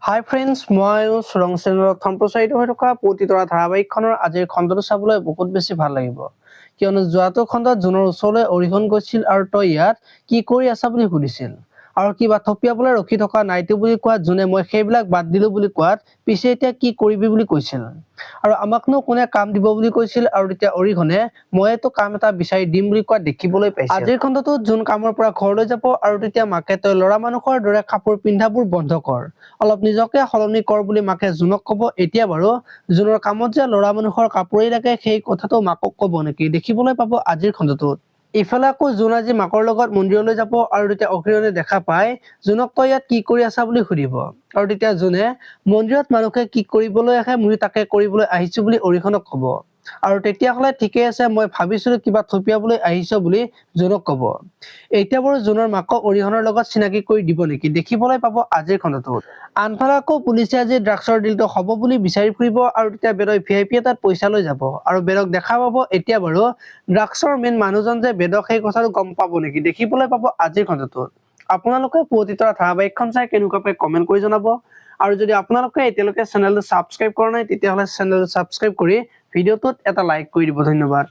হাই friends, মই চুৰং চেনেলত সম্প্ৰচাৰিত হৈ থকা পুৱতি তৰা ধাৰাবাহিকখনৰ আজিৰ খণ্ডটো চাবলৈ বহুত বেছি ভাল লাগিব। কিয়নো যোৱাটো খণ্ডত জোনৰ ওচৰলৈ অৰিহণ গৈছিল আৰু তই ইয়াত কি কৰি আছা বুলি সুধিছিল আৰু কিবা থপিয়াবলৈ ৰখি থকা নাইতো বুলি কোৱাত জোনে মই সেইবিলাক বাদ দিলো বুলি কোৱাত পিছে এতিয়া কি কৰিবি বুলি কৈছিল আৰু আমাকনো কোনে কাম দিব বুলি কৈছিল। আৰু তেতিয়া অৰিহণে ময়েতো কাম এটা বিচাৰি দিম বুলি কোৱা দেখিবলৈ পাইছিল। আজিৰ খণ্ডটোত জোন কামৰ পৰা ঘৰলৈ যাব আৰু তেতিয়া মাকে তই ল'ৰা মানুহৰ দৰে কাপোৰ পিন্ধাবোৰ বন্ধ কৰ, অলপ নিজকে সলনি কৰ বুলি মাকে জোনক ক'ব। এতিয়া বাৰু জোনৰ কামত যে ল'ৰা মানুহৰ কাপোৰেই লাগে, সেই কথাটো মাকক ক'ব নেকি, দেখিবলৈ পাব আজিৰ খণ্ডটোত। ইফালে আকৌ জোন আজি মাকৰ লগত মন্দিৰলৈ যাব আৰু তেতিয়া অখিৰণে দেখা পাই জোনক তই ইয়াত কি কৰি আছা বুলি সুধিব। আৰু তেতিয়া জোনে মন্দিৰত মানুহে কি কৰিবলৈ আহে, মই তাকে কৰিবলৈ আহিছো বুলি অৰিহণক ক'ব। আৰু তেতিয়াহ'লে ঠিকে আছে, মই ভাবিছিলো কিবা থপিয়াবলৈ আহিছ বুলি জোনক ক'ব। এতিয়া বাৰু জোনৰ মাকক অৰিহণৰ লগত চিনাকি কৰি দিব নেকি, দেখিবলৈ পাব আজিৰ খণ্ডটোত। আনফালে আকৌ পুলিচে আজি ড্ৰাগছৰ ডিলটো হ'ব বুলি বিচাৰি ফুৰিব আৰু তেতিয়া বেদই ভিআইপি এটাত পইচা লৈ যাব আৰু বেদক দেখা পাব। এতিয়া বাৰু ড্ৰাগছৰ মেইন মানুহজন যে বেদক, সেই কথাটো গম পাব নেকি, দেখিবলৈ পাব আজিৰ খণ্ডটোত। আপোনালোকে পুৱতি তৰা ধাৰাবাহিকখন চাই কেনেকুৱা পাই কমেণ্ট কৰি জনাব। আৰু যদি আপোনালোকে এতিয়ালৈকে চেনেলটো ছাবস্ক্ৰাইব কৰা নাই, তেতিয়াহ'লে চেনেলটো ছাবস্ক্ৰাইব কৰি ভিডিঅ'টোত এটা লাইক কৰি দিব। ধন্যবাদ।